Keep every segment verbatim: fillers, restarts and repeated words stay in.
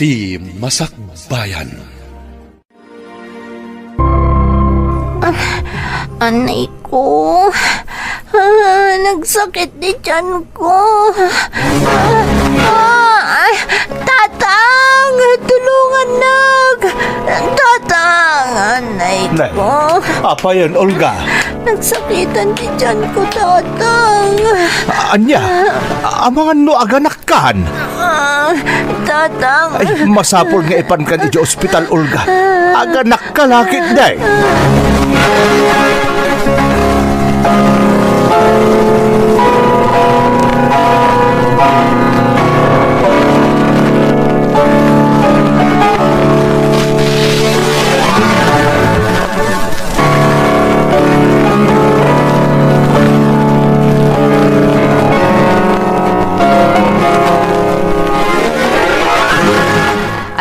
Ti Masakbayan. Ah, anay ko. Ah, nagsakit ti tiyan ko. Ah, ah, Tatang, tulungannak. Tatang, anay Nay, ko. Apayen, Olga? Nagsakitan ti tiyan ko, Tatang. Ania? Amangan no aganakkan? Ah, Tatang. Ay, masapul nga ipankan iti ospital, Olga. Aganakka la ketdi.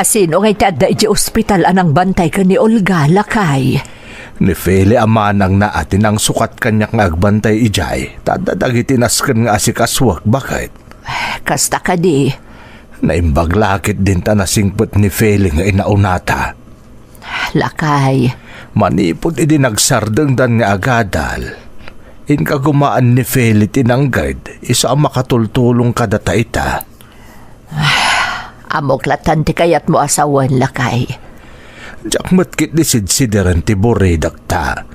Asino ngay ti adda idiay ospital a nangbantay ken ni Olga, lakay? Ni Feli a manangna a ti nangsukat kaniak nga agbantay idiay, ta adda dagiti nasken nga asikasuek, baket. Kasta kadi. Naimbag la ketdin ta nasingpet ni Feli nga inaunata. Lakay. Manipud idi nagsardengdan nga agadal, inkagumaan ni Feli ti nangged, isu a makatultulong kadata ita. Ammok lattan ti kayatmo a sawen, lakay. Diak met ketdi sidsideren ti buridekta.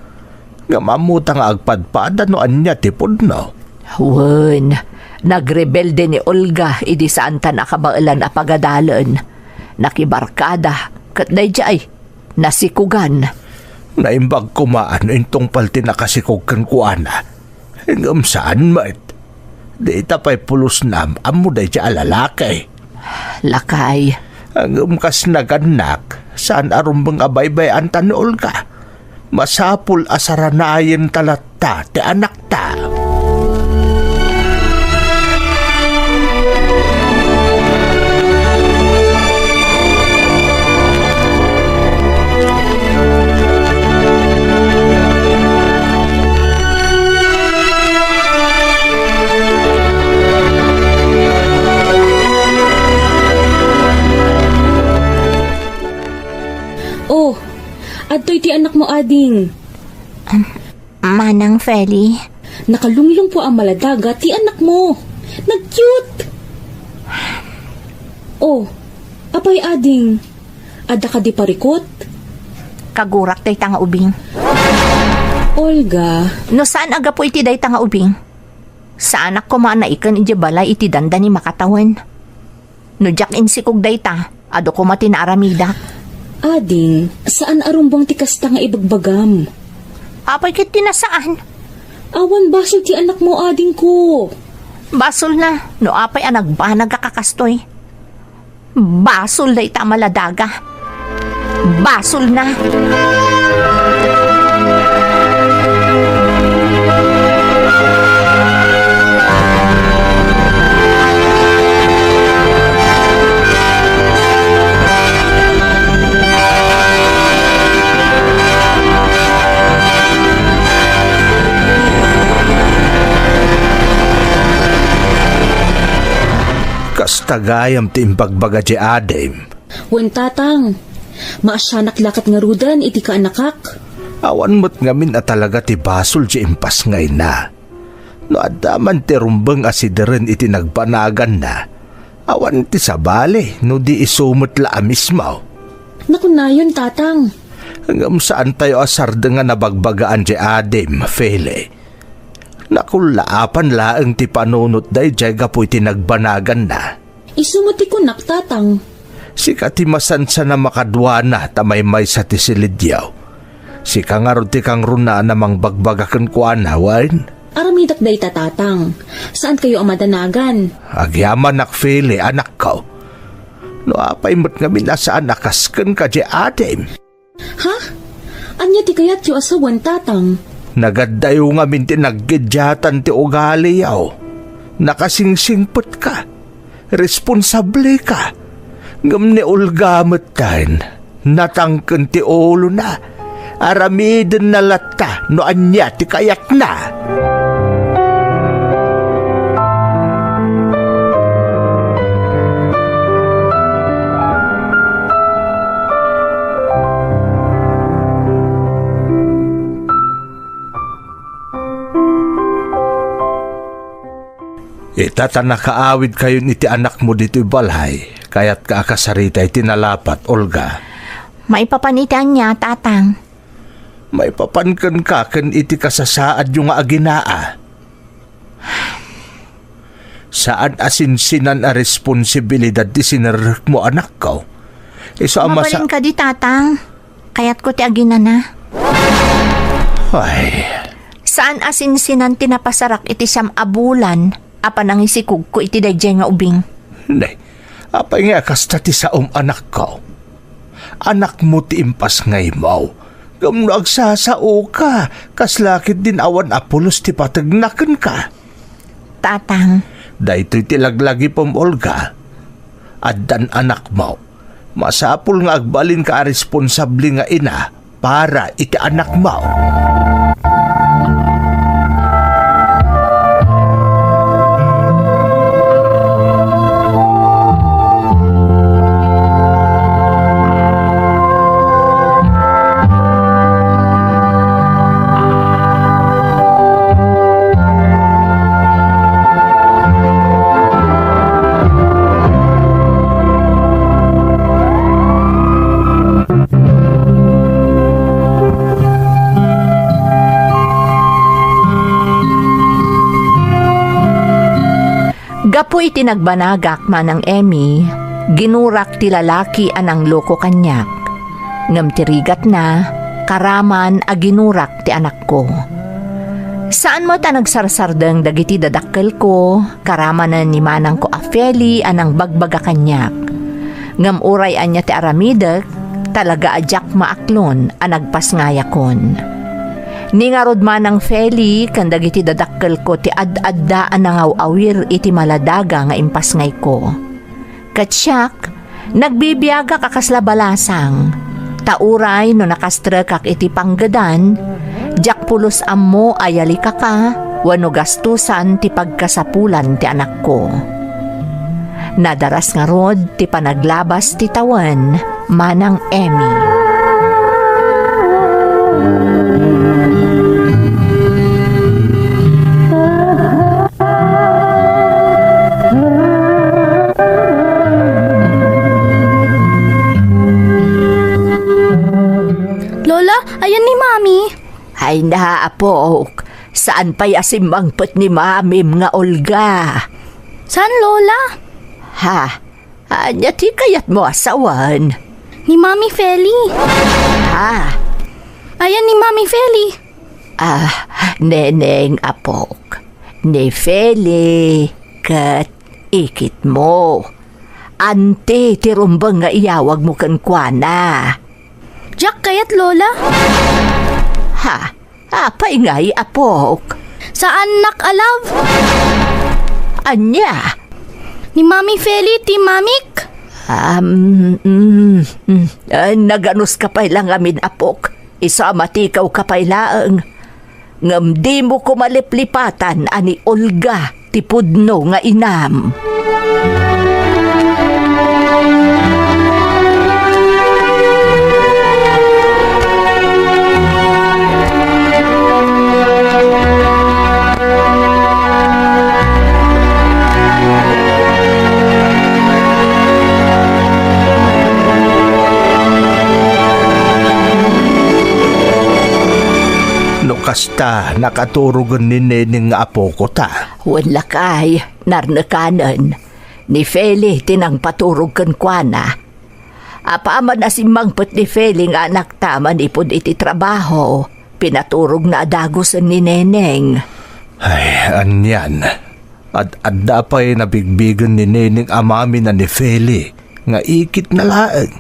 Ngem ammota nga agpadpada no ania ti pudno. Wen, nagrebelde ni Olga idi saanta nakabaelan a pagadalen. Nakibarkada, ket daydiay, nasikogan. Naimbag koma no intungpal ti nakasikog kenkuana. Ngem saan met. Dita pay pulos nga am-ammo daydiay a lalaki. Lakay. Ngem kas nagannak, saan a rumbeng a baybay-anta ni Olga. Masapul a saranayenta latta ti anakta. Oh, adtoy ti anakmo, ading. Am, Manang Feli. Nakalunglungpo a maladaga ti anakmo. Nag-cute! Oh, apay, ading? Adda kadi parikut? Kagurak dayta nga ubing. Olga. No saan a gapu iti dayta nga ubing, saanak koma a naiken idiay balay iti dandani makatawen. No diak insikog dayta, adu koma ti naaramidak. Ading, saan a rumbeng ti kasta nga ibagbagam. Apay ket ti nasaan? Awan basol ti anakmo, adingko. Basolna, no apay a nagbanag a kakastoy. Basol dayta a maladaga. Basolna. Kasta gayam ti imbagbaga di adim. Wen, Tatang, maasianak la ket ngaruden iti kaanakak. Awan met ngamin a talaga ti basol ti impasngayna. No adda man ti rumbeng a sideren iti nagbanaganna, awan ti sabali no di isu met la a mismo. Nakunayon, Tatang. Ngem saantayo a sardengan a bagbagaan ti adim, Feli. Nakullaapan laeng ti panunot daydiay gapu iti nagbanaganna. Isu met ti kunak, Tatang. Sika ti masansan a makaduana ta maymaysa ti silidyo. Sika ngarud ti kangrunaan a mangbagbaga kenkuana, wen? Aramidak dayta, Tatang. Saankayo a madanagan. Agyamanak, Feli, anakko. No apay met ngamin a saan a kas kenka di adim. Ha? Ania ti kayatyo a sawen, Tatang? Nagaddayo ngamin ti naggidiatan ti ugaliyo. Nakasingsingpetka. Responsableka. Ngem ni Olga metten, natangken ti ulona. Aramidenna latta no ania ti kayatna. Data nakaawidkayon iti anakmo ditoy balay, kayatka a kasarita iti nalapat, Olga? Maipapan iti ania, Tatang? Maipapan kenka ken iti kasasaadyo nga aginaa. Saan a sinsinan a responsibilidad ti sinerrekmo, anakko. Isu a masa- Mabalin kadi, Tatang. Kayatko ti aginana. Ay. Saan a sinsinan ti napasarak iti siam a bulan a panangisikogko iti daydiay nga ubing. Ne, apay nga kasta ti saom, anakko? Anakmo ti impasngaymo. Ngem no agsasaoka, kasla ketdin awan a pulos ti pategna kenka. Tatang. Daytoy ti laglagipem, Olga. Addan anakmo. Masapul nga agbalinka a responsable nga ina para iti anakmo. Gapu iti nagbanagak, Manang Emmy, ginurak ti lalaki a nangloko kaniak. Ngem ti rigatna, karaman a ginurak ti anakko. Saan met a nagsarsardeng dagiti dadakkelko, karamanen ni manangko a Feli a nangbagbaga kaniak. Ngem uray ania ti aramidek, talaga a diak maaklon a nagpasngayakon. Ni ngarud, Manang Feli, ken dagiti dadakkelko ti ad-adda a nangaw-awir iti maladaga nga impasngayko. Ket siak, nagbibiagak a kasla balasang, ta uray no nakastrekak iti panggedan, diak pulos ammo a yalikaka wenno gastusan ti pagkasapulan ti anakko. Nadaras ngarud ti panaglabas ti tawen, Manang Emmy. Lola, ayan ni Mami. Ay na, apok. Saan pay a simmangpet ni Mamim nga Olga? Saan, Lola? Ha? Ania ti kayatmo a sawen? Ni Mami Feli. Ha? Ayan ni Mami Feli. Ah, Neneng, apok. Ni Feli ket ikitmo. Anti ti rumbeng nga iyawagmo kenkuana. Diak kayat, Lola. Ha? Apay ngay, apok? Saannak a love. Ania? Ni Mami Feli ti mamik. Um, mm, mm. Ah, naganuska pay la ngamin, apok. Isu a matikawka pay laeng. Ngem dimo koma liplipatan a ni Olga ti pudno nga inam. No kasta, nakaturogen ni Neneng nga apoko ta. Wen lakay, narnekanen. Ni Feli ti nangpaturog kenkuana. Apaman a simmangpet ni Feli nga anakta manipud iti trabaho, pinaturogna a dagusen ni Neneng. Ay, anian. Ad-adda pay nabigbigen ni Neneng a mamina ni Feli nga ikitna laeng,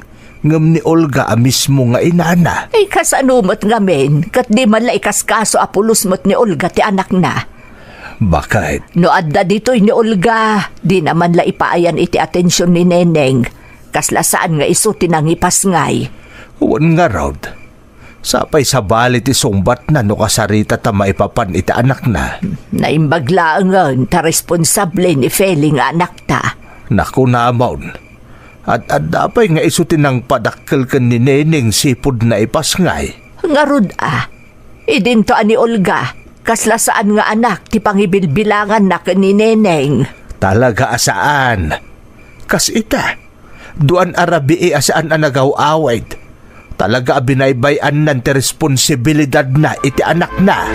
ngem ni Olga a mismo nga inana. Ay, kasano met ngamin, ket di man la ikaskaso a pulos met ni Olga ti anakna? Bakit? No adda ditoy ni Olga, di naman la ipaayan iti atension ni Neneng. Kasla saan nga isu ti nangipasngay. Wen ngarud, sapay sabali ti sungbatna no kasarita ta maipapan iti anakna. Naimbag laengen ta responsable ni Feli nga anakta. Nakunamon, ad-adda pay nga isu ti nangpadakkel ken ni Neneng sipud naipasngay. Ngarud a, idinto a ni Olga, kasla saan nga anak ti pangibilbilanganna ken ni Neneng. Talaga a saan. Kas ita, duan a rabii a saan a nagaw-awid. Talaga a binaybay-annan ti responsibilidadna iti anakna.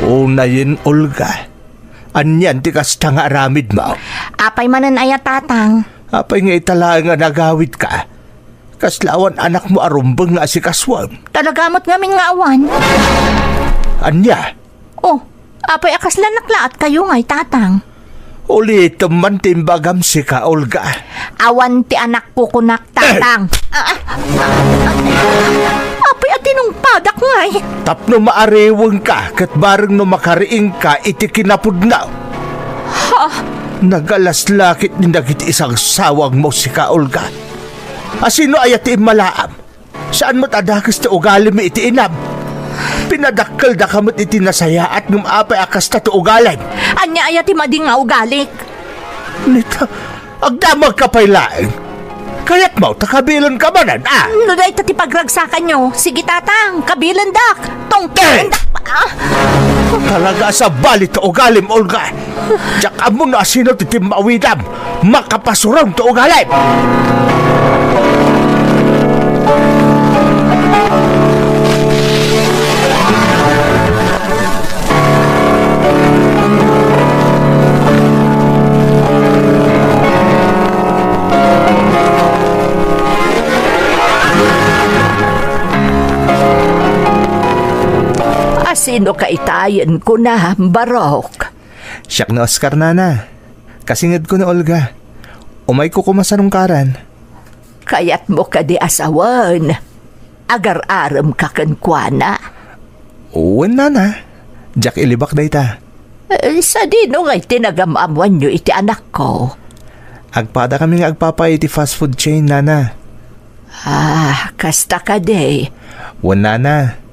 Unayen, Olga. Anian ti kasta nga aramidmo? Apay manen aya, Tatang? Apay nga ita laeng a nagawidka? Kasla awan anakmo a rumbeng nga asikasuem? Talaga met ngamin nga awan. Ania? Oh, apay a kasla naklaatkayo ngay, Tatang? Ulitem man ti imbagam sika, Olga. Awan ti anakko kunak, Tatang. Ah, ah, ah, ah. Apay a tinungpadak ngay? Tapno maariwengka ket bareng no makariingka iti kinapudno. Ha? Nagalas la ketdi dagiti isagsawangmo sika, Olga. A sino aya ti immalaam? Saan met a dakes ti ugalimi iti inam. Pinadakkeldaka met iti nasayaat ngem apay a kasta ti ugalim? Ania aya ti madi nga ugalik? Nita, agdamagka pay laeng. Kayatmo ta kabilenka manen, a? No dayta ti pagragsakanyo, sige, Tatang, kabilendak. Tungpalendak. Ah! Talaga a sabali ti ugalim, Olga. Diak ammo no asino ti timmawidam. Makapasurong ti ugalim. Asino ka itayen kuna, Barok? Siak ni Oscar, nana. Kasingedko ni Olga. Umayko koma sarungkaran. Kayatmo kadi a sawen? Agar-aremka kenkuana? Wen, nana. Diak ilibak dayta. Eh, sadino ngay ti nagam-ammoanyo iti anakko? Agpadakami nga agpapaay iti fast food chain, nana. Ah, kasta kadi. Wen, nana.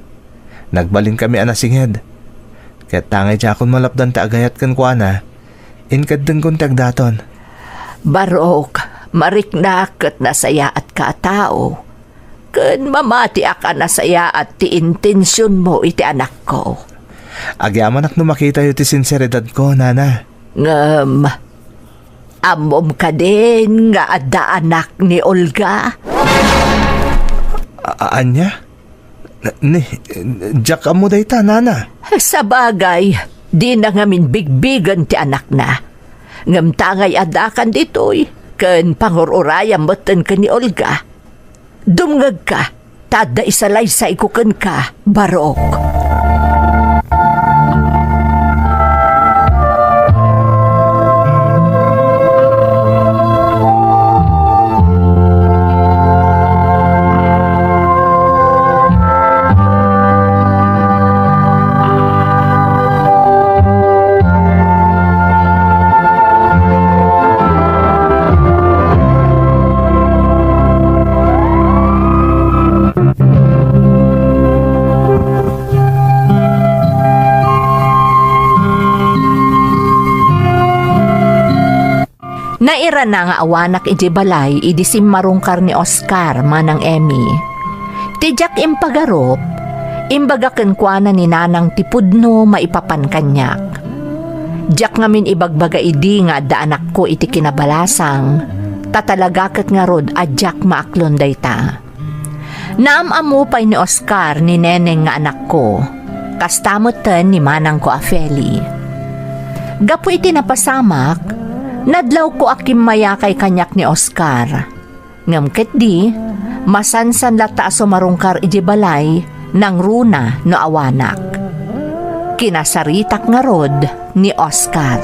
Nagbalinkami a nasinged. Ket tangay diakon malapdan ti agayat kenkuana, inkeddengkon ti agdaton. Barok, mariknak ket nasayaatka a tao. Ken mamatiak a nasayaat ti intensionmo iti anakko. Agyamanak no makitayo ti sinseridadko, nana. Ngem, ammom kadin nga adda anak ni Olga? A-, ania? Ni, diak ammo dayta, nana. Sabagay, dina ngamin bigbigen ti anakna. Ngem tangay addakan ditoy, ken pangur-urayam metten ken ni Olga. Dumngegka, ta adda isalaysayko kenka, Barok. Nairana nga awanak idiay balay idi simmarungkar ni Oscar manang Emmy. Ti diak impagarup, imbaga kenkuana ni nanang ti pudno maipapan kaniak. Diak ngamin ibagbaga idi nga adda anakko iti kinabalasang, ta talaga ket ngarud a diak maaklon dayta. Naam-ammo pay ni Oscar ni Neneng nga anakko. Kasta metten ni manangko a Feli. Gapu iti napasamak, nadlawko a kimmayakay kaniak ni Oscar. Ngem ketdi, masansan latta a sumarungkar idiay balay nangruna no awanak. Kinasaritak ngarud ni Oscar.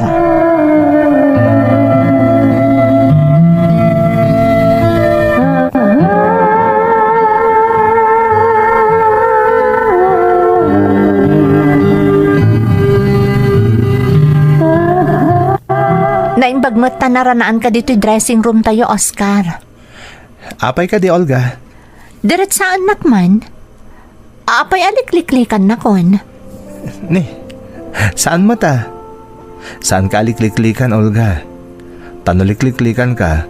Naimbag met ta naranaanka ditoy dressing room tayo, Oscar. Apay kadi, Olga? Diretsaannak man. Apay a likliklikanak? Ni, saan met a? Saanka a likliklikan, Olga. Ta no likliklikanka,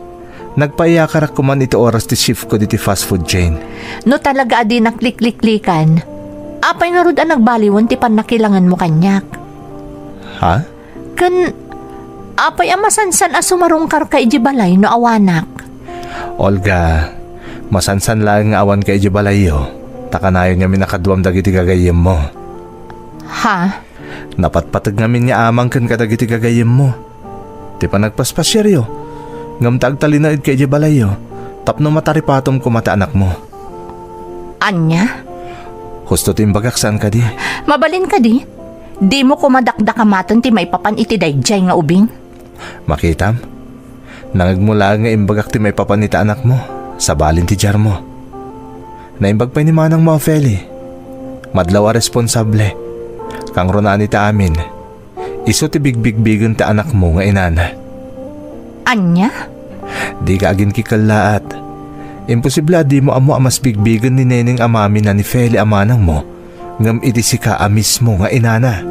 nagpaiyakarak koman iti oras ti shift ko ditoy fast food chain. No talaga a dinak likliklikan, apay ngarud a nagbaliwen ti pannakilangenmo kaniak? Ha? Ken apay a masansan a sumarungkarka idiay balay no awanak? Olga, masansan laeng nga awanka idiay balayyo, ta kanayon ngamin a kaduam dagiti gagayyemmo. Ha? Napatpateg ngamin nga amang ken kadagiti gagayyemmo. Ti panagpaspasiaryo, ngem ta agtalinaedka idiay balayyo, tapno mataripatom koma ti anakmo. Ania? Husto ti imbagak, saan kadi? Mabalin kadi? Dimo koma dakdakamaten ti maipapan iti daydiay nga ubing? Makitam? Nangegmo laeng nga imbagak ti maipapan iti anakmo, sabalin ti diarmo. Naimbag pay ni manangmo a Feli. Madlaw a responsable. Kangrunaan iti amin. Isu ti bigbigbigen ti anakmo nga inana. Ania? Dika aginkikellaat. Imposible a dimo ammo a mas bigbigen ni Neneng a mamina ni Feli a manangmo, ngem iti sika a mismo nga inana.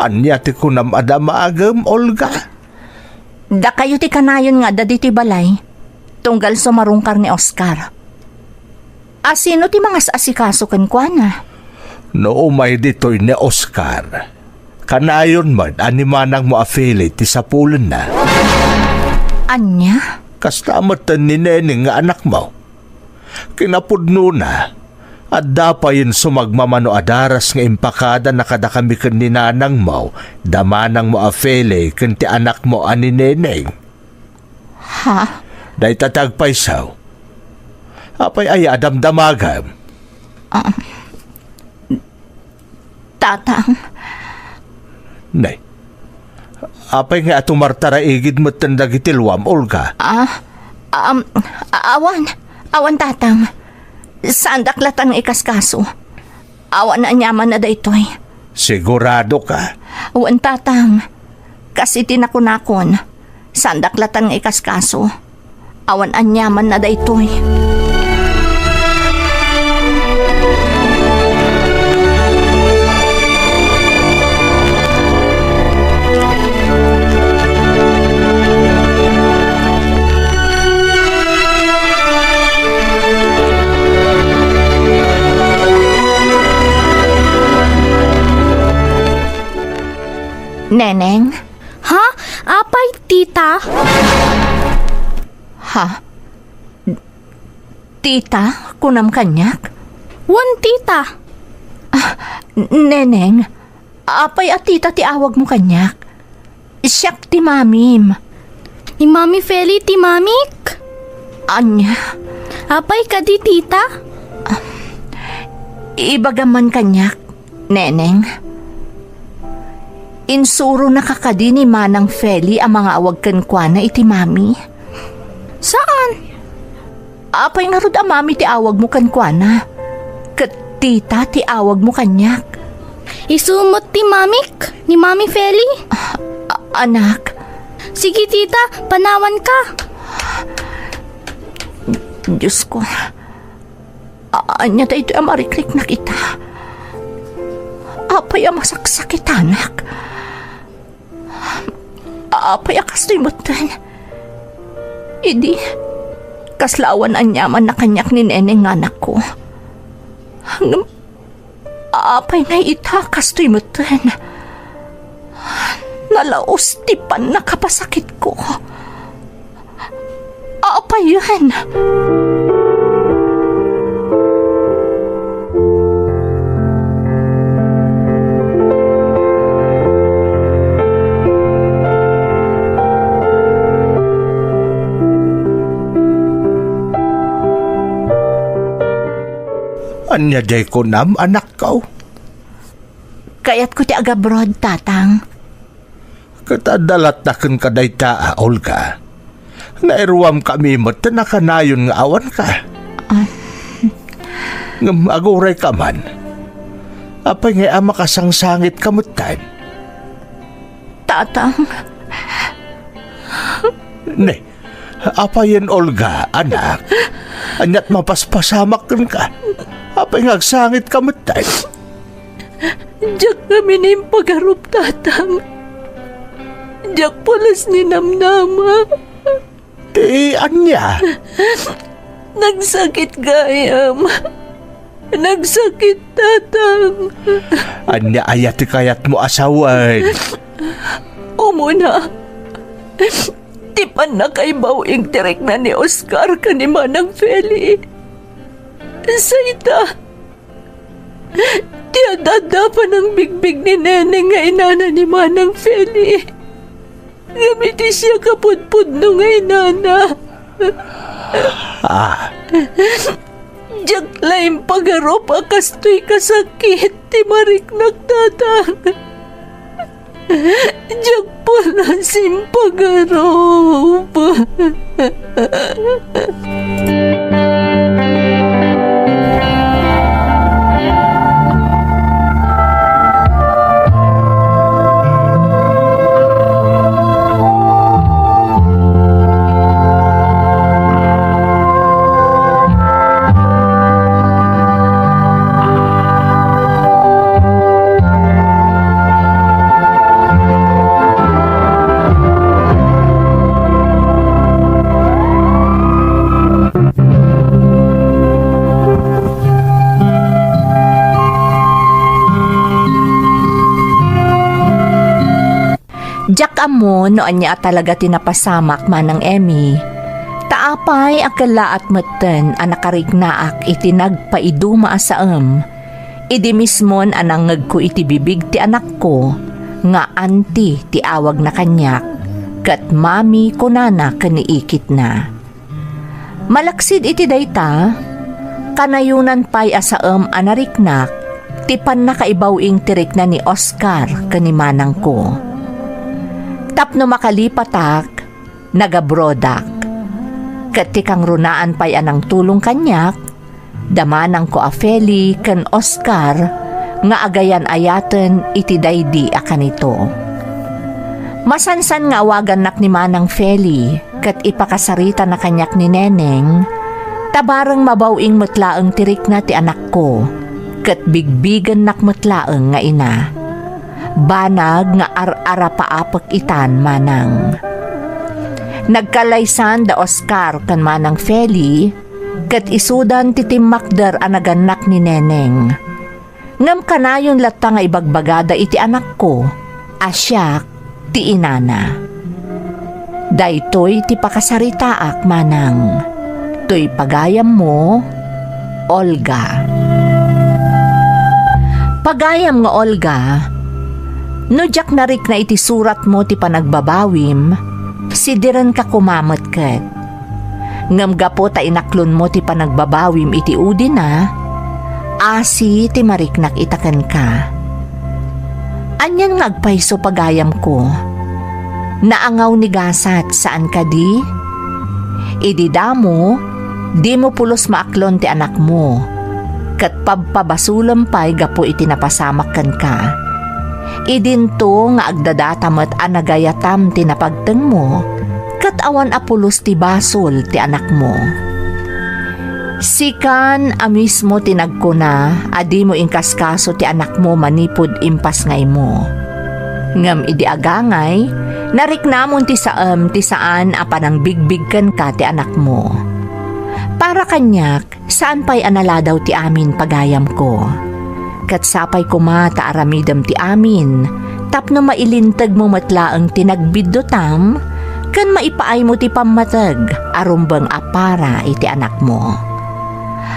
Ania ti kunam a damagem, Olga? Dakayo ti kanayon nga adda ditoy balay, tunggal sumarungkar ni Oscar. A sino ti mangas-asikaso kenkuana? No umay ditoy ni Oscar, kanayon met a ni manangmo a Feli ti sapulenna. Ania? Kasta metten ni Neneng nga anakmo. Kinapudnona, adda payen sumagmamano a daras nga impakadana kadakami ken ni nanangmo, da manangmo a Feli ken ti anakmo a ni Neneng. Ha? Dayta ti agpayso. Apay aya a damdamagem? Ah, Tatang. Nay, apay nga atumartaraigid metten dagiti luam, Olga? Ah, um, a-, awan, awan, Tatang. Saandak latan nga ikaskaso. Awan aniamanna daytoy. Sigurado ka? Wen, Tatang. Kas iti nakunakon, saandak latan nga ikaskaso. Awan aniamanna daytoy. Neneng? Ha? Apay, tita? Ha? Tita, kunam kaniak? Wen, tita. Ah, Neneng, apay a tita ti awagmo kaniak? Siak ti mamim. Ni Mami Feli ti mamik? Ania? Apay kadi, tita? Ah, ibagam man kaniak, Neneng. Insuronaka kadi ni Manang Feli a mangaawag kenkuana iti mami? Saan? Apay ngarud a mami ti awagmo kenkuana? Ket tita ti awagmo kaniak? Isu met ti mamik, ni Mami Feli. A-, anak. Sige, tita, panawanka. Diyos ko. A-, ania daytoy a marikriknak ita? Apay a masaksakitanak? Apay a kastoy metten? Idi, kasla awan aniamanna kaniak ni Neneng nga anakko. Ngem, apay nga ita kastoy metten? Nalaus ti pannakapasakitko. Apayen. Ania diay kunam, anakko? Kayatko ti agabroad, Tatang. Ket adda latta kenka dayta a, Olga. Nairuamkami met ta nakanayon nga awanka. Ah. Ngem agurayka man. Apay ngay a makasangsangitka metten? Tatang. Ne, apayen, Olga, anak? Ania't mapaspasamak kenka? Apay nga agsangitka metten? Diak ngamin impagarup, Tatang. Diak pulos ninamnama. Ti ania? Nagsakit gayam. Nagsakit, Tatang. Ania aya ti kayatmo a sawen? Umuna, ti pannakaibaw-ing ti rikna ni Oscar ken ni Manang Feli. Sayta, ti adda a panangbigbig ni Neneng nga inana ni Manang Feli. Ngem iti siak a pudpudno nga inana. Ah. Diak la impagarup a kastoy kasakit ti mariknak, Tatang. Diak pulos impagarup. Diak ammo no ania a talaga ti napasamak, Manang Emmy. Ta apay a kellaat metten a nakariknaak iti nagpaiduma a saem, idi mismon a nangngegko iti bibig ti anakko nga Auntie ti awagna kaniak, ket Mami kunana ken ni ikitna. Malaksid iti dayta, kanayonan pay a saem a nariknak ti pannakaibaw-ing ti rikna ni Oscar ken ni manangko. Tapno makalipatak, nagabroadak. Ket ti kangrunaan pay a nangtulong kaniak, da manangko a Feli ken Oscar nga agayan-ayaten iti daydi a kanito. Masansan nga awagannak ni Manang Feli ket ipakasaritana kaniak ni Neneng, ta bareng mabaw-ing met laeng ti rikna ti anakko, ket bigbigennak met laeng nga ina. Banag nga ar-arapaapek itan, Manang. Nagkalaysan da Oscar ken Manang Feli, ket isudan ti timmakder a nagannak ni Neneng. Ngem kanayon latta nga ibagbagada iti anakko a siak ti inana. Daytoy ti pakasaritaak, Manang. Toy pagayammo, Olga. Pagayam nga Olga, no diak narikna iti suratmo ti panagbabawim, sidirenka koma met ket. Ngem gapu ta inaklonmo ti panagbabawim iti udina, asi ti mariknak ita kenka. Anian nga agpayso, pagayamko? Naangaw ni gasat, saan kadi? Idi damo, dimo pulos maaklon ti anakmo, ket pabpabasolem pay gapu iti napasamak kenka. Idinto nga agdadata met a nagayatam ti napagtengmo, ket awan a pulos ti basol ti anakmo. Sikan a mismo ti nagkuna a dimo inkaskaso ti anakmo manipud impasngaymo. Ngem idi agangay, nariknamon ti saem ti saan a panangbigbig kenka ti anakmo. Para kaniak, saan pay a naladaw ti amin, pagayamko. Ket sapay koma ta aramidem ti amin, tapno mailintegmo met laeng ti nagbiddutam, ken maipaaymo ti pammateg a rumbeng a para iti anakmo.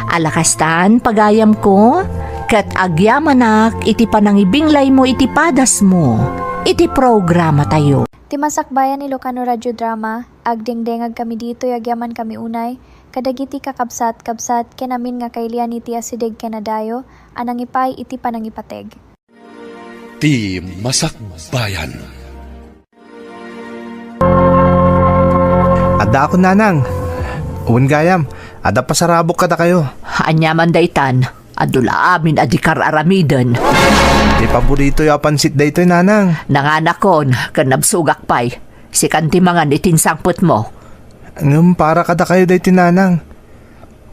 Ala kastan, pagayamko, ket agyamanak iti panangibinglaymo iti padasmo iti programatayo. Ti Masakbayan Ilocano Radio Drama, agdengdengagkami ditoy agyamankami unay, kadagiti kakabsat, kabsat, ken amin nga kailian iti asideg ken adayo a nangipay iti panangipateg. Ti Masakbayan. Dako, nanang. Wen gayam, adda pasarabok kadakayo. Ania man daytan, adu la amin a di kar-aramiden. Ti paboritoyo a pansit daytoy, nanang. Nanganakon, ken nabsogak pay. Sikan ti mangan iti insangpetmo. Ngem para kadakayo daytoy, nanang.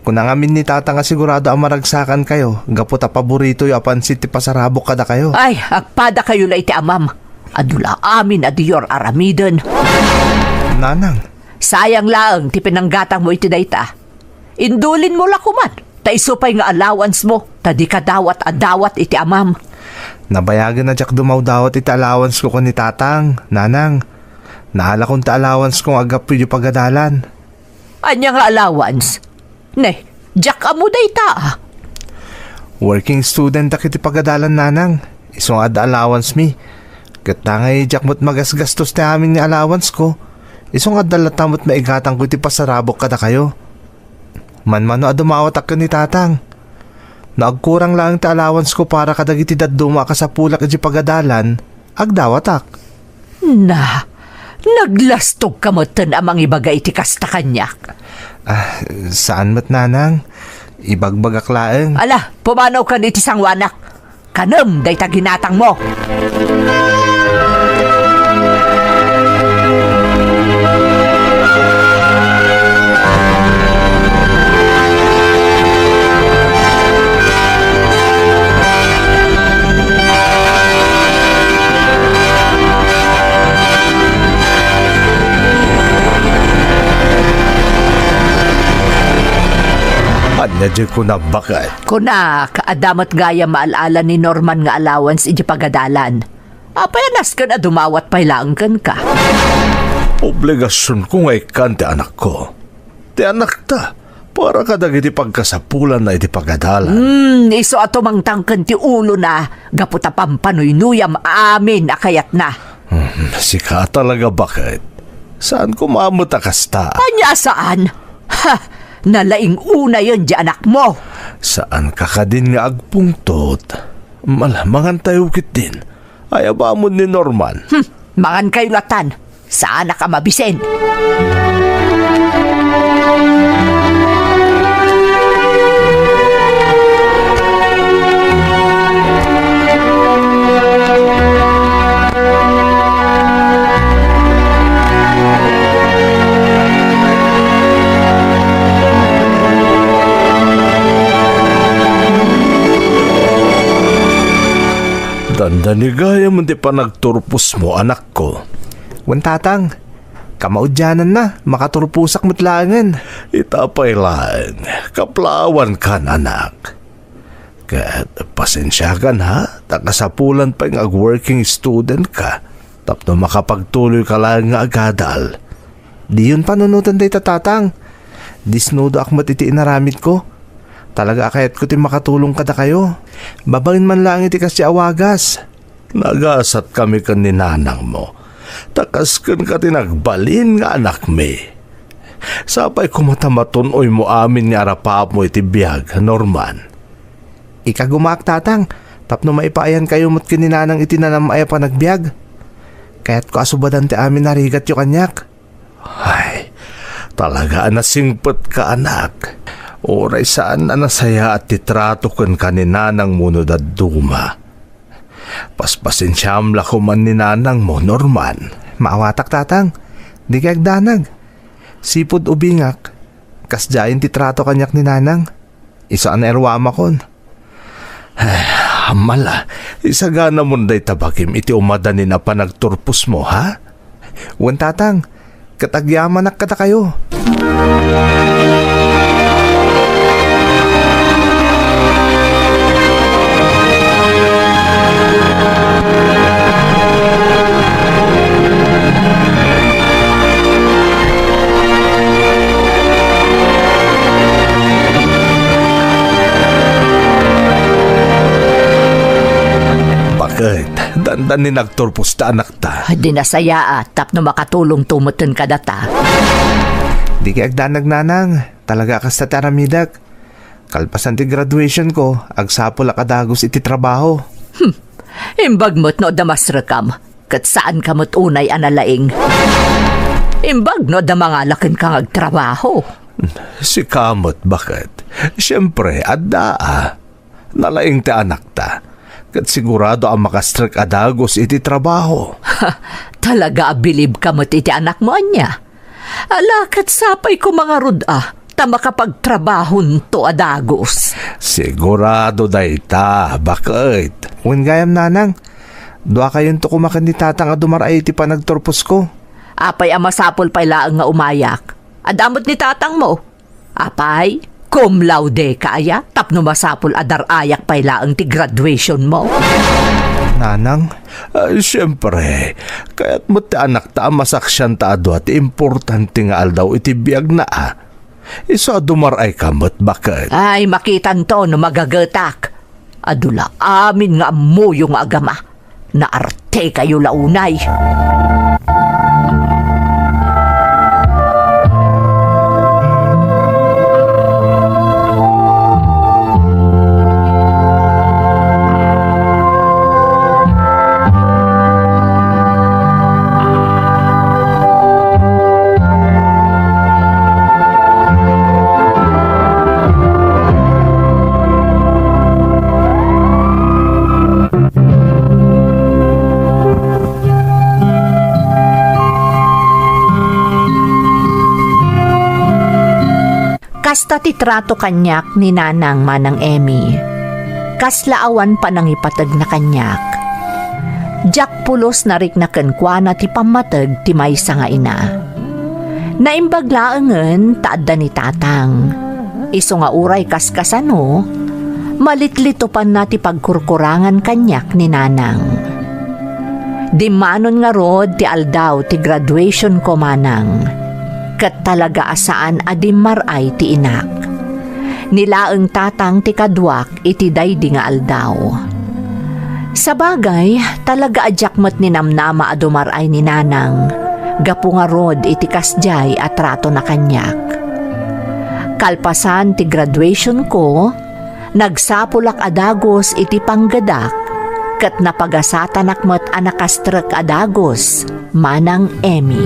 Kuna ngamin ni Tatang a sigurado a maragsakankayo gapu ta paboritoyo a pansit ti pasarabok kadakayo. Ay, agpadakayo la iti amam. Adu la amin a diyo ar-aramiden. Nanang. Sayang laeng ti pinanggatangmo iti dayta. Indulinmo la koman, ta isu pay nga allowance mo, ta dika dawat a dawat iti amam. Nabayagen a diak dumawdawat iti allowance ko ken ni Tatang, nanang. Naalakon ti allowance ko nga aggapu iti pagadalan. Ania nga allowance? Ne, diak ammo dayta, ah. Working student ak iti pagadalan, nanang. Isu nga adda allowance mi. Ket ta ngay diak met magasgastos ti amin nga allowance ko. Isu nga adda latta met maigatangko iti pasarabok kadakayo. Manmano a dumawatak ken ni Tatang. No agkurang laeng ti allowance ko para kadagiti dadduma a kasapulak iti pagadalan, agdawatak. Na, naglastogka metten a mangibaga iti kasta kaniak. Ah, saan met, nanang. Ibagbagak laeng. Ala, pumanawkan iti sanguanak. Kanem dayta ginatangmo. Ania diay kunam, baket? Kunak, adda met gayam maal-ala ni Norman nga allowance iti pagadalan. Apay a nasken a dumawat pay laeng kenka? Obligasionko nga ikkan ti anakko. Ti anakta, para kadagiti pagkasapulanna iti pagadalan. Hmm, isu a tumangtang ken ti ulona, gapu ta pampanuynuyam amin a kayatna. Hmm, sika talaga, baket. Saan koma met a kasta? Ania a saan? Ha! Nalaing unayen diay anakmo. Saanka kadin nga agpungtot? Mala, mangantayo ketdin. Ayabamon ni Norman. Hmm, mangankayo latan. Saanak a mabisin. Dandani gayam ti panagturposmo, anakko. Wen, Tatang, kamaudiananna, makaturposak met laengen. Ita pay laeng, kaplaawankan, anak. Ket pasensiakan, ha, ta kasapulan pay nga ag-working student ka tapno makapagtuloy ka laeng nga agadal. Diyon panunoten dayta, Tatang. Disnudoak met iti inaramidko. Talaga a kayatko ti makatulong kadakayo. Babaen man laeng iti kasdi a wagas. Nagasat kami ken ni nanangmo, ta kas kenka ti nagbalin nga anakmi. Sapay koma ta matun-oymo amin nga arapapmo iti biag, Norman. Ikagumaak, Tatang, tapno maipaayankayo met ken ni Nanang iti nanam-ay a panagbiag. Kayatko a subadan ti amin a rigatyo kaniak. Ay, talaga a nasingpetka, anak. Uray saan a nasayaat ti trato kenka ni nanangmo no dadduma. Paspasensiam la koman ni nanangmo, Norman. Maawatak, Tatang. Dikay agdanag. Sipud ubingak, kasdiayen ti trato kaniak ni Nanang. Isu a nairwamakon. Ay, mala, isaganamon dayta bagim iti umadanin a panagturposmo, ha? Wen, Tatang, ket agyamanak kadakayo. Baket, dandani nagturpos ta anakta. Di nasayaat tapno makatulongto metten kadata. Dikay agdanag, Nanang. Talaga a kasta ti aramidek. Kalpasan ti graduation ko, agsapulak a dagus iti trabaho. Hmm. Imbag met no adda masrekam, ket saanka met unay a nalaing. Imbag no adda mangala kenka nga agtrabaho. Sika met, baket? Siempre, adda a. Nalaing ti anakta. Ket sigurado a makastrek a dagus iti trabaho. Talaga a bilibka met iti anakmo, ania? Ala, ket sapay koma ngarud a, ta makapagtrabahonto a dagus. Sigurado dayta, baket. Wen gayam, nanang, duakayonto koma ken ni tatang a dumar-ay iti panagturposko. Apay a masapul pay laeng nga umayak? Adda met ni tatangmo. Apay, cum laude ka aya tapno masapul a dar-ayak pay laeng ti graduationmo? Nanang, ah, siempre, kayat met ti anakta a masaksianta a dua ti importante nga aldaw iti biagna a. Isu a dumar-ayka met, baket. Ay, makitanto no magagetak. Adu la amin nga ammoyo nga agama. Naartekayo la unay. Kasta ti trato kaniak ni Nanang, Manang Emmy. Kasla awan panangipategna kaniak. Diak pulos narikna kenkuana ti pammateg ti maysa nga ina. Naimbag laengen ta adda ni Tatang. Isu nga uray kaskasano, malitlitupanna ti pagkurkurangan kaniak ni Nanang. Dimmanon ngarud ti aldaw ti graduationko, Manang, ket talaga a saan a dimmar-ay ti inak. Ni laeng Tatang ti kaduak iti daydi nga aldaw. Sabagay, talaga a diak met ninamnama a dumar-ay ni Nanang gapu ngarud iti kasdiay a tratona kaniak. Kalpasan ti graduationko, nagsapulak a dagus iti panggedak, ket napagasatanak met a nakastrek a dagus, Manang Emmy.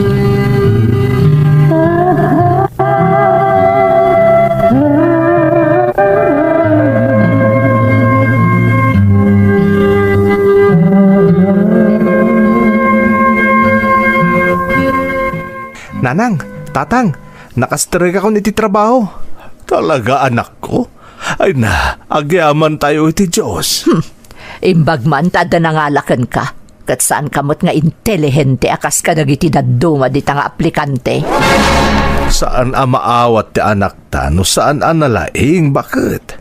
Nanang, Tatang, nakastrek akon iti trabaho. Talaga, anakko? Ay na, agyamantayo iti Dios. Hmm. Imbag man ta adda nangala kenka, ket saanka met nga intelihente a kas kadagiti dadduma dita nga aplikante. Saan a maawat ti anakta no saan a nalaing, baket?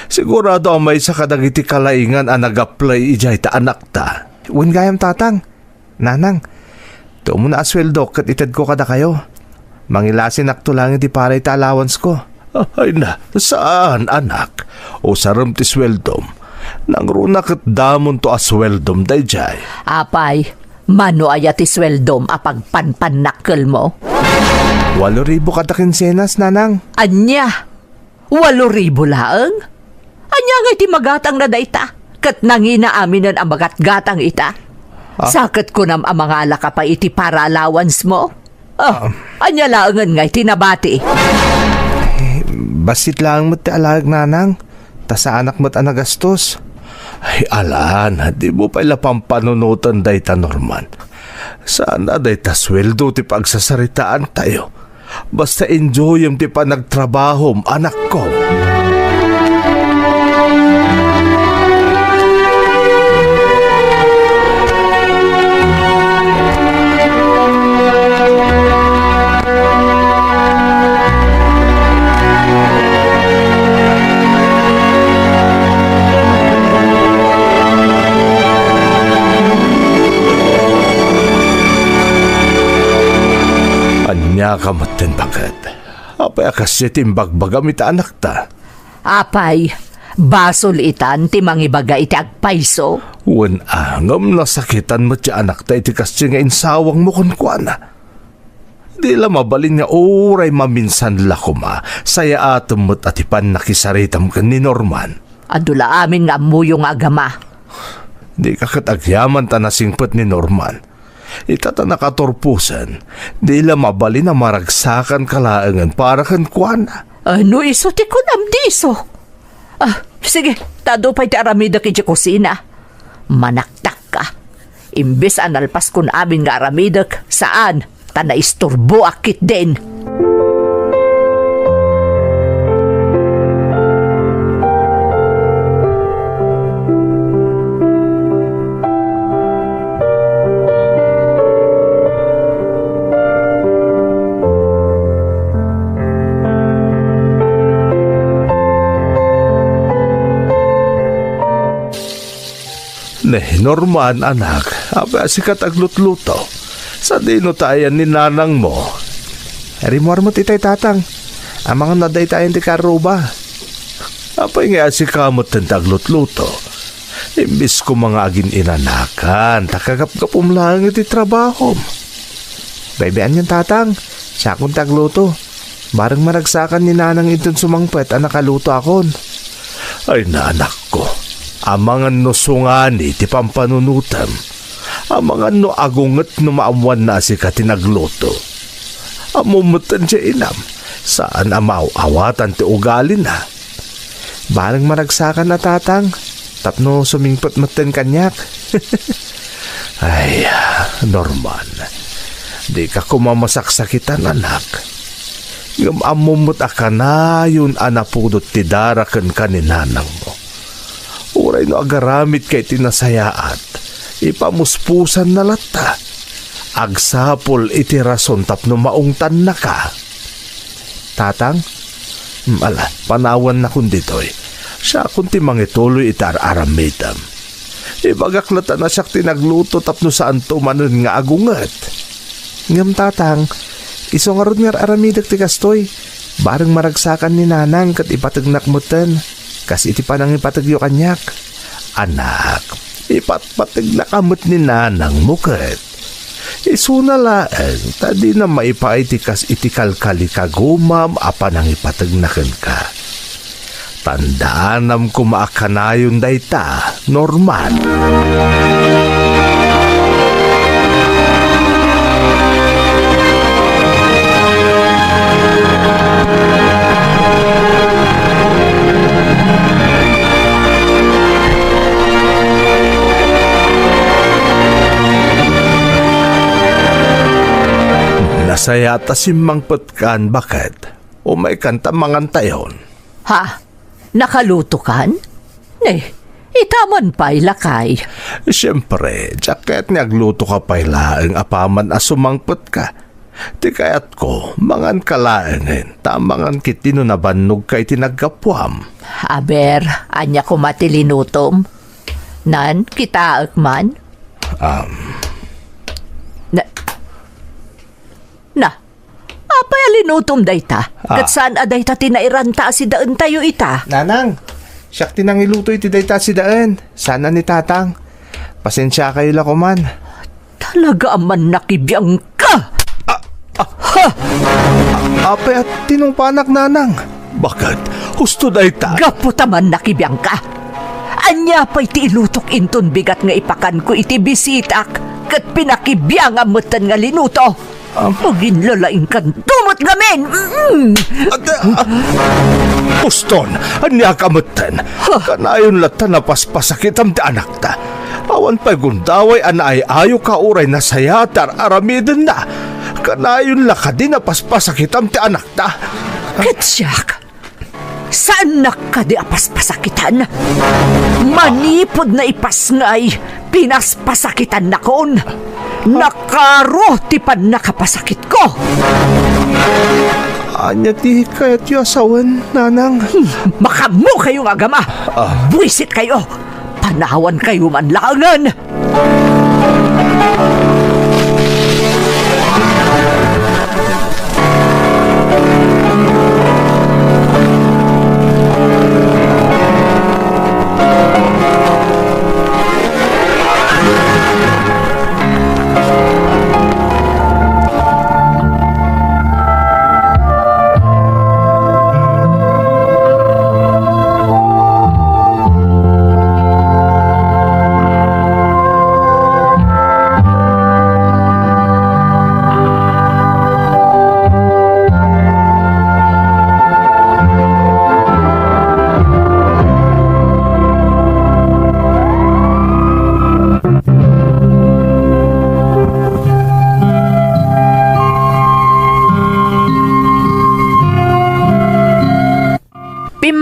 Sigurado a maysa kadagiti kalaingan a nag-apply idiay ta anakta. Wen gayam, Tatang. Nanang, ti umuna a sueldo ket itedko kadakayo. Mangilasinakto laeng iti para iti allowance ko. Ay na, saan, anak. Usarem ti sueldom. Nangruna ket damonto a sueldom daydiay. Apay, mano aya ti sueldom a pagpanpannakkelmo? Walo ribu kada kinsenas, Nanang. Ania? Walo ribu laeng? Ania ngay ti magatangna dayta? Ket nangina aminen a magatgatang ita? Ah. Sa ket kunam a mangalaka pay iti para allowance mo? Ah, ah. Ania laengen ngay ti nabati? Eh, bassit laeng met ti alaek, Nanang. Ta saanak met a nagastos. Ay, alan, di mo pay la pampanunoten dayta, Norman. Saan a dayta sueldo ti pagsasaritaantayo. Basta enjoyem ti panagtrabahom, anakko. Ania ka metten, baket? Apay a kasdiay ti imbagbagam iti anakta? Apay, basol itan ti mangibaga iti agpayso? Wen a, ngem nasakitan met ti anakta iti kasdiay nga insawangmo kenkuana. Di la mabalin nga uray maminsan la koma, sayaatem met a ti pannakisaritam ken ni Norman. Adu la amin nga ammoyo nga agama. Dika ket agyaman ta nasingpet ni Norman. Ita ta nakaturposen, di la mabalin a maragsakanka laengen para kenkuana. Ano isu ti kunam, di isu? Ah, sige, ta adu pay ti aramidek idiay kusina. Manaktakka. Imbes a nalpaskon amin nga aramidek, saan, ta naisturboak ketdin. Ne, Norman, anak, apay a sika ti aglutluto? Sadino ta ayan ni nanangmo? Rimmuar met itay, tatang. Amangan no adda ita ayan ti karruba. Apay ngay a sika metten ti aglutluto? Imbes koma nga agin-inanakan, ta kagapgapum laeng iti trabahom. Baybay-an yan, tatang. Siakon ti agluto. Bareng maragsakan ni nanang inton sumangpet a nakalutoakon. Ay, nanakko, amangan no sungani ti pampanunotem. Amangan no agunget no maammoanna a sika ti nagluto. Ammom metten ti inam, saan a maaw-awatan ti ugalina. Bareng maragsakan a, tatang, tapno sumingpet metten kaniak. Ay, Norman, dika koma masaksakitan, anak. Ngem ammom met a kanayon a napudot ti dara kenka ni nanangmo. Uray no agaramidka iti nasayaat, ipamuspusanna latta. Agsapul iti rason tapno maungtannaka. Tatang, mm, ala, panawannakon ditoy. Siakon ti mangituloy iti ar-aramidem. Ibagak latta a siak ti nagluto tapno saanto manen nga agunget. Ngem, tatang, isu ngarud nga ar-aramidek ti kastoy. Bareng maragsakan ni nanang ket ipategnak metten, kas iti panangipategyo kaniak. Anak, ipatpategnaka met ni nanangmo ket. Isuna laeng ta dina maipaay ti kas iti kalkalikagumam a panangipategna kenka. Tandaanam koma a kanayon dayta, Norman. Nasayaat a simmangpetkan, baket. Umaykan ta mangantayon. Ha? Nakalutokan? Ne, ita man pay, lakay. Siempre, diak kayat nga aglutoka pay laeng apaman a sumangpetka. Ti kayatko, manganka laengen, ta mangan ketdi no nabannogka iti naggapuam. Aber, ania koma ti linutom? Nan, kitaek man? Um. Na, na, apay a linutom dayta? Ah. Ket saan a dayta ti nairanta a sidaentayo ita? Nanang, siak ti nangiluto iti dayta a sidaen. Saan a ni Tatang. Pasensiakayo la koman. Talaga a mannakibiangka! Ah, ah, ha! Apay a tinungpanak, Nanang? Baket, husto dayta. Gapu ta mannakibiangka. Ania pay ti ilutok inton bigat nga ipakanko iti bisitak ket pinakibiangam metten nga linuto? Am- Aginlalaingkanto met ngamin! Mm. Ate, ah, Uston, ania ka metten? Huh. Kanayon latta napaspasakitam ti anakta. Awan pay gundaway a naay-ayoka uray nasayaat ti ar-aramidenna. Kanayon la kadi napaspasakitam ti anakta? Ket siak, saannak kadi a paspasakitan? Manipud naipasngay, pinaspasakitannakon. Nakaro ti pannakapasakitko. Ania ti kayatyo a sawen, Nanang? Hmm, makaammokayo nga agama. Ah. Buisit kayo. Panawankayo man laengen.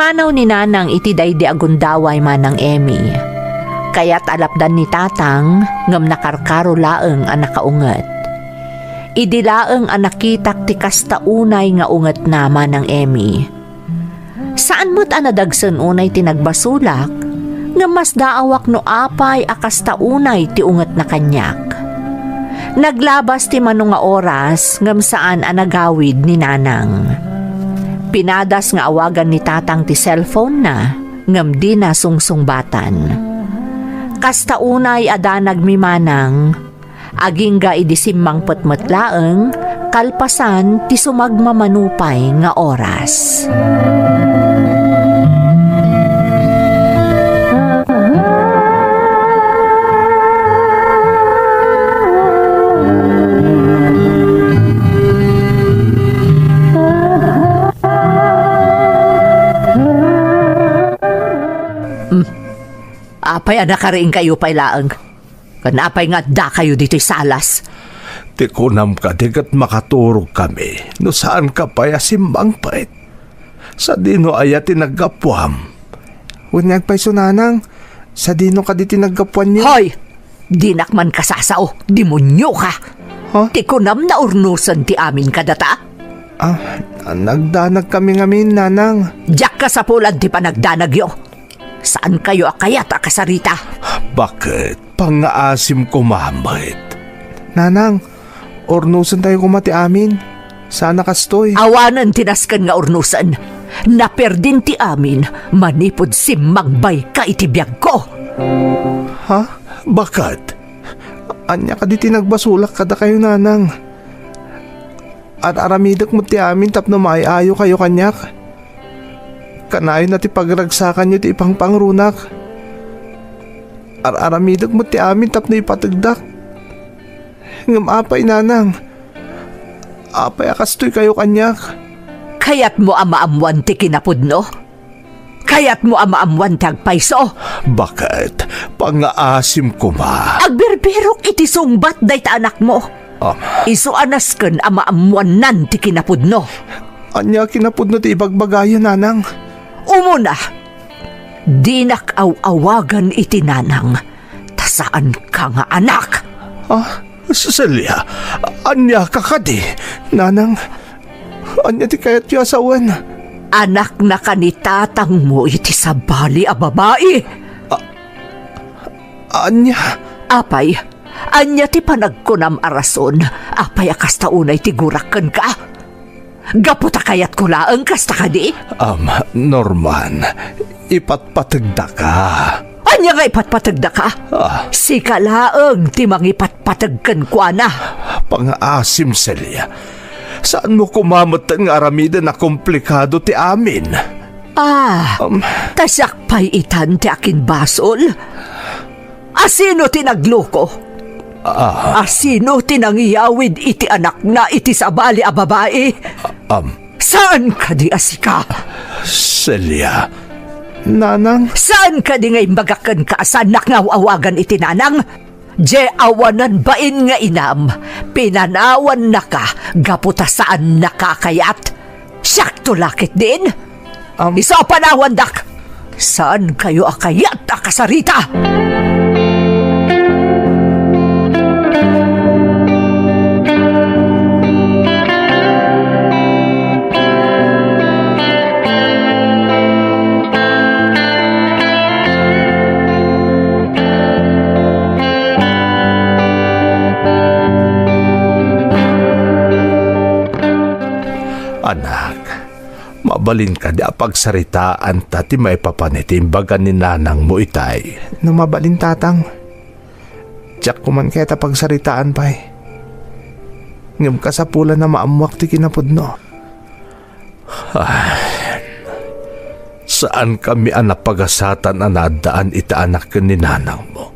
Pumanaw ni Nanang iti daydi a gundaway, Manang Emmy. Kayat a lapdan ni Tatang, ngem nakarkaro laeng a nakaunget. Idi laeng a nakitak ti kasta unay nga ungetna, Manang Emmy. Saan met a nadagsen unay ti nagbasolak, ngem masdaawak no apay a kasta unay ti ungetna kaniak. Naglabas ti mano nga oras ngem saan a nagawid ni Nanang. Pinadas nga awagan ni Tatang ti cellphone-na ngem dina sungsungbatan. Kasta unay a danagmi, Manang, agingga idi simmangpet met laeng, kalpasan ti sumagmamano pay nga oras. Hmm. Apay a nakariingkayo pay laeng? Ken apay nga addakayo ditoy salas? Ti kunam kadi ket makaturogkami no saanka pay a simmangpet. Sadino aya ti naggapuam? Wen nga agpayso, Nanang, sadino kadi ti naggapuanyo? Hoy! Dinak man kasasao, demonioka! Ha? Ti kunam naurnosen ti amin kadata? Ah, nagdanagkami ngamin, Nanang. Diak kasapulan ti panagdanagyo. Saankayo a kayat a kasarita. Baket? Pangngaasim koma met. Nanang, urnosentayo koma ti amin. Saan a kastoy. Awanen ti nasken nga urnosen. Naperdin ti amin manipud simmangbayka iti biagko. Ha? Baket? Ania kadi ti nagbasolak kadakayo, Nanang? Ar-aramidek met ti amin tapno maay-ayokayo kaniak. Kanayon a ti pagragsakanyo ti ipangpangrunak. Ar-aramidek met ti amin tapno ipategdak. Ngem apay, Nanang? Apay a kastoykayo kaniak? Kayatmo a maammuan ti kinapudno? Kayatmo a maammuan ti agpayso? Baket? Pangngaasim koma. Agbirbirok iti sungbat dayta anakmo. Am. Isu a nasken a maammuannan ti kinapudno. Ania kinapudno ti ibagbagayo, Nanang? Umuna, dinak aw-awagan iti nanang, ta saanka nga anak. Ah, Celia, ania ka kadi? Nanang, ania ti kayatyo a sawen? Anaknaka ni tatangmo iti sabali a babai. A-, ania? Apay, ania ti panagkunam a rason? Apay a kasta unay ti gurak kenka? Gapu ta kayatko laeng kasta kadi? Am, Norman, ipatpategdaka. Ania nga ipatpategdaka? Ah. Sika laeng ti mangipatpateg kenkuana. Pangngaasim, Celia. Saanmo koma metten nga aramiden a komplikado ti amin? Ah, Um. Ta siak pay itan ti akinbasol? Asino ti nagloko? Ah. Asino ti nangiyawid iti anakna iti sabali a babai? Am. Saan kadi a sika? Celia. Nanang? Saan kadi nga imbagak kenka a saannak nga aw-awagan iti nanang? Diay awanan bain nga inam, pinanawannaka gapu ta saannaka a kayat. Siakto la ketdin? Am- Isu a panawandak! Saankayo a kayat a kasarita! Anak, mabalin kadi a pagsaritaanta ti maipapan iti imbaga ni nanangmo itay? No mabalin, Tatang. Diak koman kayat a pagsaritaan pay. Ngem kasapulan a maammuak ti kinapudno. Ay, saankami a napagasatan a naaddaan iti anak ken ni nanangmo.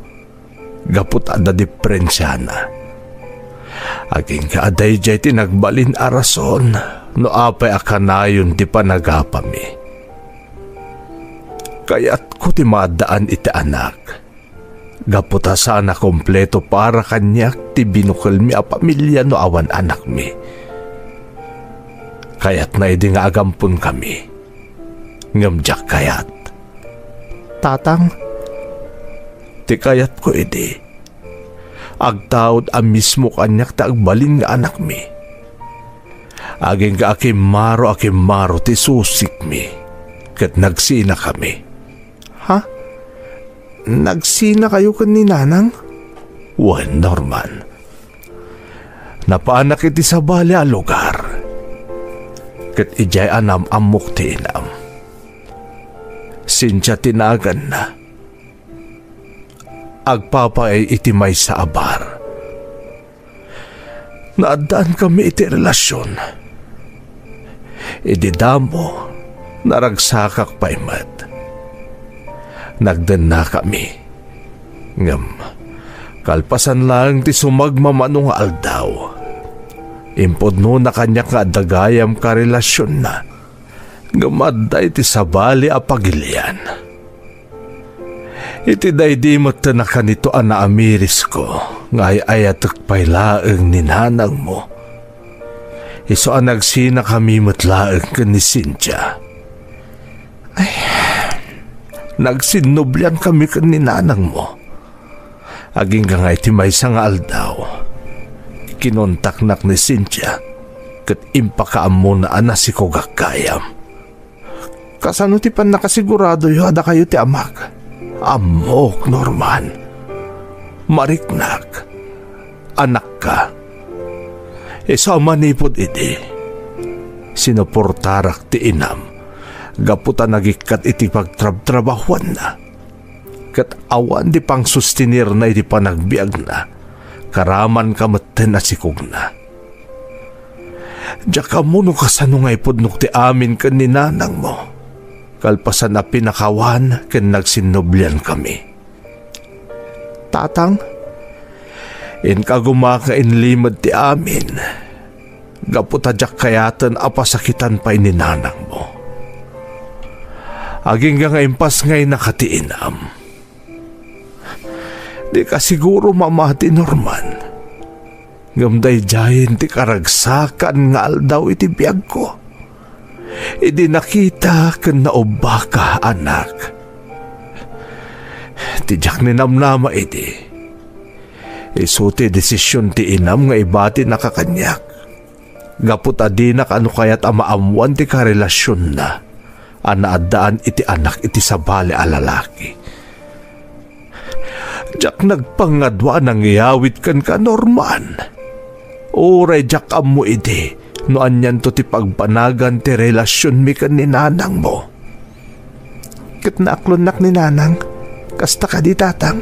Gapu ta adda diferensiana. Agingga a daydiay ti nagbalin a rason no apay a kanayon ti panagapami. Kayatko ti maaddaan iti anak. Gapu ta saan a kompleto para kaniak ti binukelmi a pamilia no awan anakmi. Kayatna idi nga agamponkami. ngem diak kayat. Tatang, ti kayatko idi, agtaud a mismo kaniak ti agbalin nga anakmi. Agingga a kimmaro a kimmaro ti susikmi, ket nagsinakami. Ha? Nagsinakayo ken ni Nanang? Wen, Norman. Napaanak iti sabali a lugar. Ket idiay anam-ammok ti inam. Cynthia ti naganna. Agpapaay iti maysa a bar. Naaddaankami iti relasion. Idi damo, naragsakak pay met. Nagdennakami. Ngem, kalpasan laeng ti sumagmamano nga aldaw, impudnona kaniak nga adda gayam karelasionna, ngem adda iti sabali a pagilian. Iti daydi metten a kanito a naamirisko nga ay-ayatek pay laeng ni nanangmo, isu a nagsinakami met laeng ken ni Cynthia. Ay, nagsinnubliankami ken ni nanangmo. Agingga nga iti maysa nga aldaw, kinontaknak ni Cynthia ket impakaammona a nasikogak gayam. Kasano ti pannakasiguradoyo a dakayo ti amak? Ammok, Norman. Mariknak. Anakka. Isu a manipud idi, sinuportarak ti inam gapu ta nagikkat iti pagtrabtrabahuanna. Ket awan ti pangsustinirna iti panagbiagna, karamanka metten a sikogna. Diak ammo no kasano nga ipudnok ti amin ken ni nanangmo, kalpasan a pinakawan ken nagsinnubliankami. Tatang, inka koma nga inlimed ti amin, gapu ta diak kayaten a pasakitan pay ni nanangmo. Agingga nga impasngaynaka ti inam. Dika siguro mamati, Norman. Ngem daydiayen ti karagsakan nga aldaw iti biagko. Idi nakita ken naubbaka, anak. Ti diak ninamnama idi, isu ti desisyon ti inam nga ibatinaka kaniak. Gapu ta dinak a no kayat a maammoan ti karelasionna a naaddaan iti anak iti sabali a lalaki. Diak nagpangadua a nangyawid kenka, Norman. Uray diak ammo idi no anianto ti pagbanagan ti relasionmi ken ni nanangmo. Ket naaklonnak ni nanang, kasta kadi, tatang?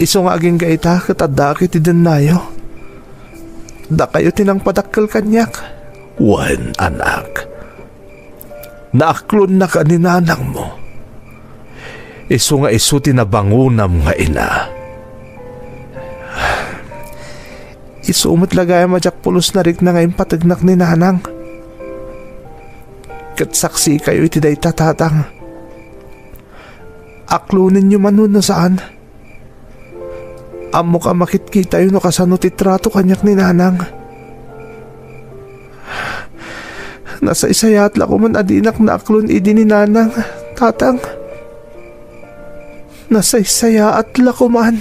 Isu nga agingga ita ket addaak iti dennayo. Dakayo ti nangpadakkel kaniak. Wen, anak. Naaklonnaka ni nanangmo. Isu nga isu ti nabangonam nga ina. Isu met la gayam a diak pulos narikna nga impategnak ni nanang. Ket saksikayo iti dayta, tatang. Aklonenyo man wenno saan, ammok a makitkitayo no kasano ti trato kaniak ni nanang. Nasaysayaat la koman a dinak naaklon idi ni nanang, tatang. Nasaysayaat la koman.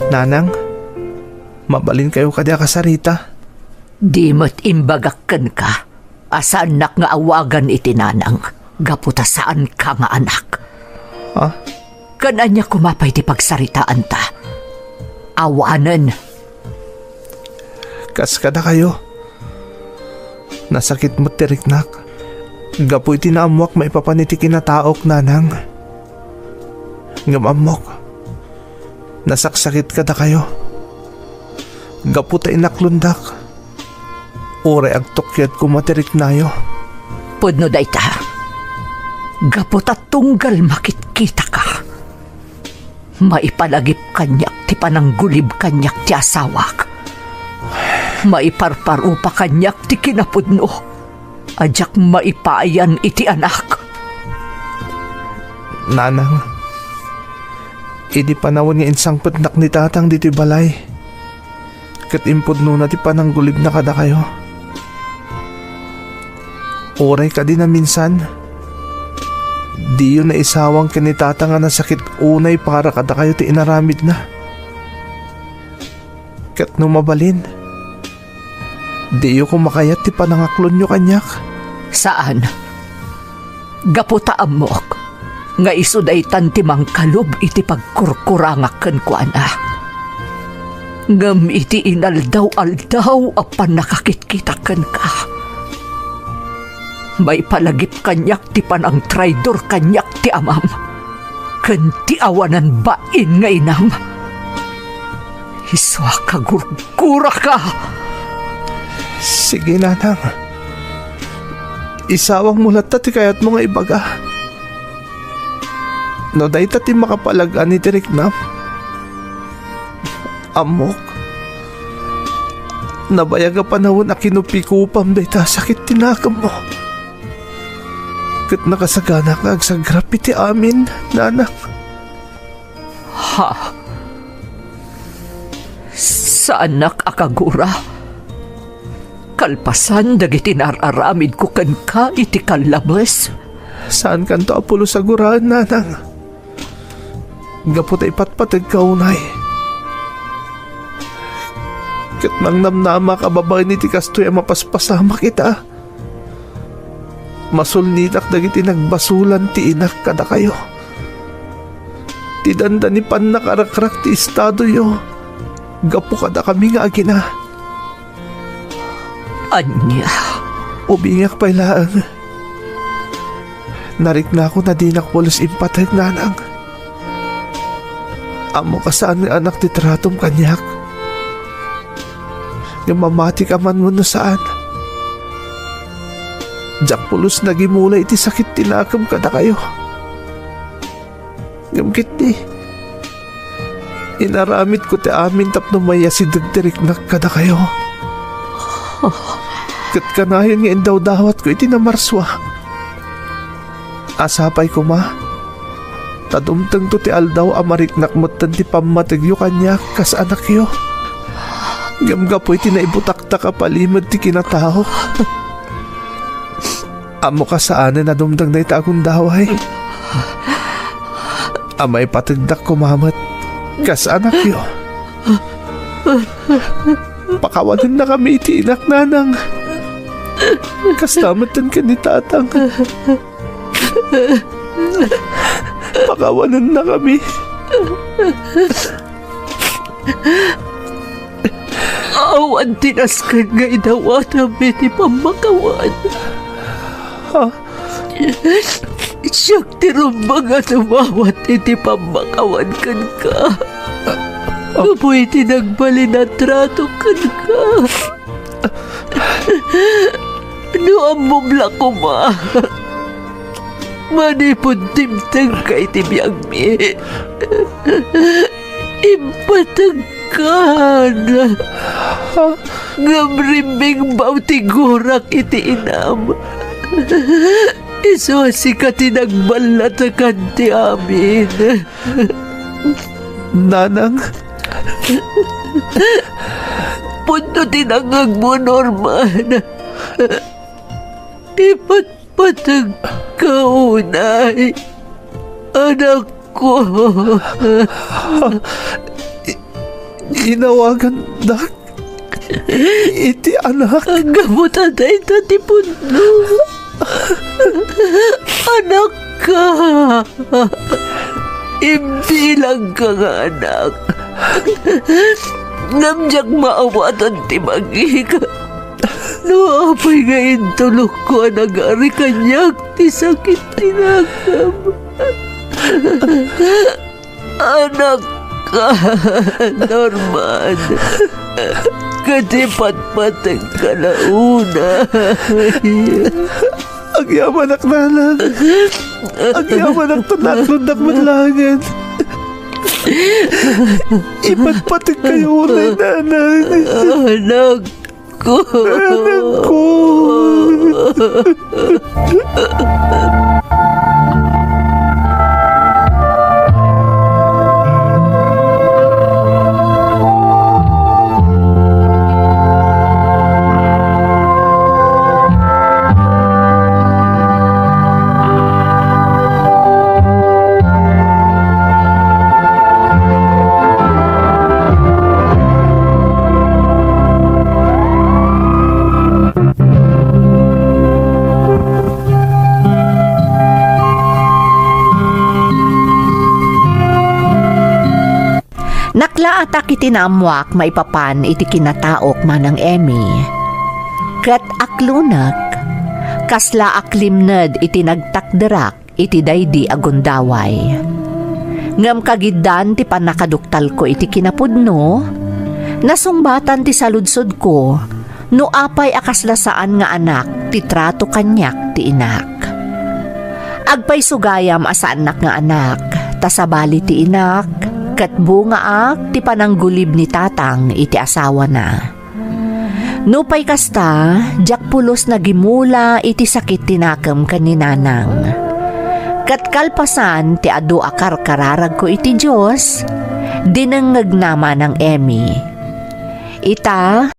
Nanang, mabalinkayo kadi a kasarita? Di met imbagak kenka a saannak nga awagan iti nanang gapu ta saanka nga anak. Ah? Ken ania koma pay ti pagsaritaanta? Awanen. Kas kadakayo, nasakit met ti riknak gapu iti naammoak maipapan iti kinataok, nanang. Ngem ammok, nasaksakit kadakayo gapu ta inaklondak. Uray agtukyad koma ti riknayo. Pudno dayta. Gapu ta tunggal makitkitaka. Maipalagip kaniak ti pananggulib kaniak ti asawak. Maiparparupa kaniak ti kinapudno a diak maipayan iti anak. Nanang, idi panawen nga insangpetnak ni Tatang ditoy balay, ket impudnona ti pananggulibna kadakayo. Uray kadi naminsan, diyo naisawang ken ni Tatang a nasakit unay para kadakayo ti inaramidna. Ket no mabalin, diyo koma kayat ti panangaklonyo kaniak? Saan. Gapu ta ammok nga isu daytan ti mangkalub iti pagkurkurangak kenkuana. Ngem iti inaldaw-aldaw a pannakakitkitak kenka, maipalagip kaniak ti panangtraidor kaniak ti amam ken ti awanan bain nga inam. Isu a kagurguraka. Sige, Nanang. Isawangmo latta ti kayatmo nga ibaga. No dayta ti makapalag-an iti riknam, ammok, nabayag a panawen a kinupikupam dayta a sakit ti nakemmo. Ket nakasagana nga agsagrap iti amin, Nanang. Ha? Saanak a kagura? Kalpasan dagiti nar-aramidko kenka iti kallames? Saankanto a pulos a guraen, Nanang. Gapu ta ipatpategka unay. Ket nangnamnamak a babaen iti kastoy a mapaspasamak ita. Masulnitak dagiti nagbasolan ti inak kadakayo. Ti dandani pannakarakrak ti estadoyo gapu kadakami nga agina. Ania? Ubingak pay laeng. Nariknakon a dinak pulos impateg, Nanang. Ammok a saan nga anak ti tratom kaniak. Ngem mamatika man wenno saan, diak pulos nagimula iti sakit ti nakem kadakayo. Ngem ketdi, inaramidko ti amin tapno maiyasideg ti riknak kadakayo. Ket kanayon nga indawdawatko iti namarsua a sapay koma ta dumtengto ti aldaw a mariknak metten ti pammategyo kaniak kas anakyo. Ngem gapu iti naibutaktak a palimed ti kinatao, ammok a saanen a dumteng dayta a gundaway a maipategdak koma met kas anakyo. Pakawanennakami iti inak, Nanang. Kasta metten ken ni Tatang. Pakawanennakami. Awan ti nasken nga idawatam iti pammakawan. Ha? Siak ti rumbeng a dumawat iti pammakawan kenka. Gapu iti nagbalin a trato kenka. No ammom la koma, manipud dimtengka iti biagmi, impategkan. Ngem rimmingbaw ti gurak iti inam. Isu a sika ti nagballatakan ti amin. Nanang. Pudno ti nangngegmo, Norman. Ipatpategka unay, anakko. I-, inawagandak iti anak. Gapu ta dayta ti pudno. Anakka. Imbilangka nga anak. Ngem diak maawatan ti bagik. No apay nga intulokko a nagari kaniak ti sakit ti nakam. Anakka, Norman. Ket ipatpategka la unay. Agyamanak, Nanang. Agyamanak ta naklondak met laengen. Ipatpateg kayo, Nay Nanang. Anak ko. Anak ko. Naklaatak iti naammoak maipapan iti kinataok, Manang Emmy. Ket aklunek, kasla aklimned iti nagtakderak iti daydi a gundaway. Ngem kagiddan ti pannakaduktalko iti kinapudno, nasungbatan ti saludsodko no apay a kasla saan nga anak ti trato kaniak ti inak. Agpayso gayam a saannak nga anak, ta sabali ti inak, ket bungaak ti pananggulib ni tatang iti asawana. Nupay kasta, diak pulos nagimula iti sakit ti nakem ken ni nanang. Ket kalpasan ti adu a karkararagko iti Dios, dinengngegna Manang Emmy. Ita,